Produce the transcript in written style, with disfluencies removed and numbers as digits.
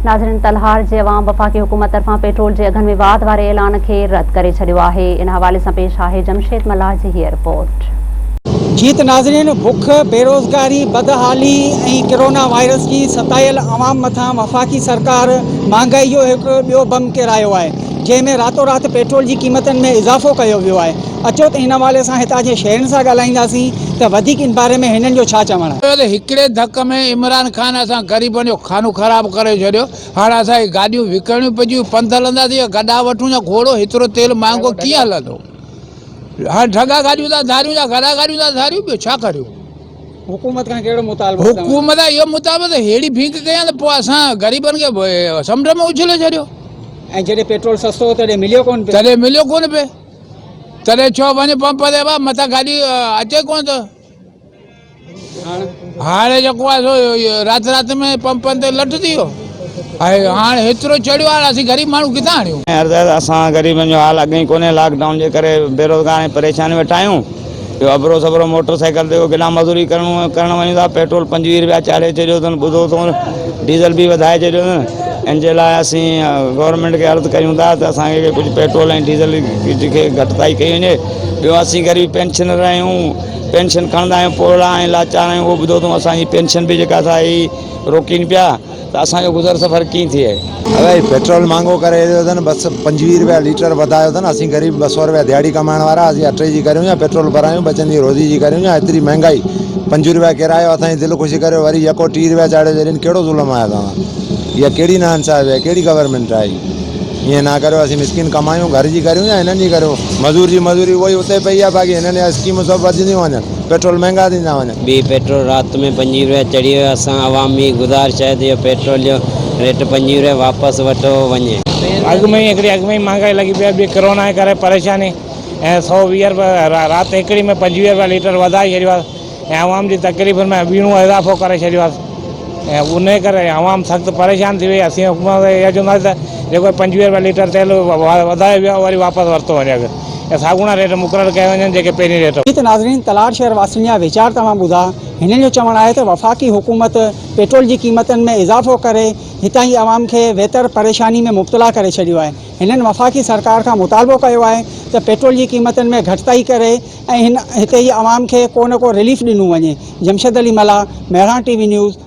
ناظرين تلهار جي عوام وفاقي حڪومت طرفان پيٽرول جي اگهن ۾ واڌ واري اعلان کي رد ڪري ڇڏيو آهي ان حوالي سان پيش آهي جمشيد ملاح جي هيء رپورٽ. جي ته ناظرين بک، بيروزگاري، بدحالي ۽ ڪرونا وائرس جي ستايل عوام مٿان وفاقي سرڪار مهانگائي جو هڪ ٻيو بم ڪيرايو آهي جنهن ۾ راتو رات پيٽرول جي قيمتن ۾ اضافو ڪيو ويو آهي اچو ته ان حوالي سان هتان جي شهرين سان ڳالهائينداسين ته وڌيڪ ان باري ۾ هنن جو ڇا چوڻ آهي. چيو ته هڪڙي ڌڪ ۾ عمران خان اسان غريبن جو خانو خراب ڪري ڇڏيو، هاڻ اسان کي گاڏيون وڪڻڻيون پونديون، پنڌ هلنداسين يا گڏا وٺون يا گهوڙو، هيترو تيل مهانگو ڪيئن هلندو؟ هاڻ ڍڳا گاڏيون ٿا ڌاريون يا گڏا گاڏيون ٿا ڌاريون، ٻيو ڇا ڪريون؟ حڪومت کان ڪهڙو مطالبو اٿو؟ حڪومت کان اهو مطالبو ته ههڙي ڀينگ ڪيان ته پوء اسان غريبن کي سمنڊ ۾ اڇلي ڇڏيو. ۽ جڏهن پيٽرول سستو هو تڏهن مليو ڪونه پئي؟ تڏهن مليو ڪونه پئي. تڏهن ڇو وڃ پمپ تي ڀا متان گاڏي اچي ڪونه ته هاڻي جيڪو آهي سو رات رات ۾ پمپن تي لٽ ٿي ويو ۽ هاڻي هيترو چڙهيو آهي اسين غريب ماڻهو ڪٿان آڻيون. عرض آهي ته اسان غريبن جو حال اڳ ئي ڪونهي لاڪ ڊائون جي ڪري بيروزگار ۽ پريشان ويٺا آهيون اهو ابرو سبرو موٽر سائيڪل تي ڪيڏانهن مزوري ڪرڻو ڪرڻ وڃون ٿا پيٽرول 25 رپيا چاڙهي ڇڏيو اٿن ٻڌو اٿئون ڊيزل به وڌائي ڇڏيو اٿن ان جي لاء اسين گورنمينٽ کي عرض ڪريون ٿا ته اسان کي ڪجهه پيٽرول ۽ ڊيزل کي گهٽتائي ڪئي وڃي ٻيو اسين غريب پينشنر آهيون پينشن کڻندا آهيون پوڙها ۽ لاچار آهيون اهو ٻڌو اٿئون اسان جي پينشن به جيڪا سا هي روڪين پيا ته اسان جو گذر سفر ڪيئن ٿئي. اڙي پيٽرول مھانگو ڪري ڇڏيو اٿن بس 25 رپيا ليٽر وڌايو اٿن اسين غريب 200 رپيا ديھاڙي ڪمائڻ وارا اسين اٽي جي ڪريون يا پيٽرول ڀرايون ٻچن جي روزي جي ڪريون يا ايتري مھنگائي 5 رپيا ڪرايو اسان جي دل خوش ڪريو وري يڪو 30 رپيا چاڙھيو ڇڏين ڪھڙو ظلم آھي اسان سان اھا ڪھڙي ناانصافي آھي ڪھڙي گورنمينٽ آھي ائين نه ڪريو اسين مسڪين ڪمايون گھر جي ڪريون يا ھنن جي ڪريون مزور جي مزوري اھا ئي اتي پئي آھي باقي ھنن جا اسڪيمون سڀ وڌنديون وڃن پيٽرول مھنگا ٿيندا وڃن. به پيٽرول رات ۾ 25 روپيا چڙهي ويو اسان عوامي گذارش آهي ته اهو پيٽرول جو ريٽ 25 روپيا واپس وٺو وڃي. اڳ ۾ ئي هڪڙي اڳ ۾ ئي مهانگائي لڳي پئي آهي ٻي ڪرونا جي ڪري پريشاني ۽ 120 روپيا رات هڪڙي ۾ 25 روپيا ليٽر وڌائي ڇڏيو آهي ۽ عوام جي تڪليفن ۾ ٻيڻو اضافو ڪري ڇڏيو آهي ۽ انهي ڪري عوام سخت پريشان ٿي وئي اسين حڪومت کي اهو چونداسين ته جيڪو 25 روپيا ليٽر تيل وڌايو ويو آهي وري واپس ورتو وڃي اگهه ۽ ساڳوڻا ريٽ مقرر ڪيا وڃن جيڪي پهرين ريٽ هئا. هت ناظرين تلاڙ شهر واسين جا ويچار توهان ٻڌا، هنن جو چوڻ آهي ته وفاقي حڪومت پيٽرول جي قيمتن ۾ اضافو ڪري هتان جي عوام کي ويتر پريشاني ۾ مبتلا ڪري ڇڏيو آهي، هنن وفاقي سرڪار کان مطالبو ڪيو آهي ته پيٽرول جي قيمتن ۾ گهٽتائي ڪري ۽ هن هتي جي عوام کي ڪو نه ڪو رليف ڏنو وڃي، Jamshed Ali Mallah, Mehran T V news.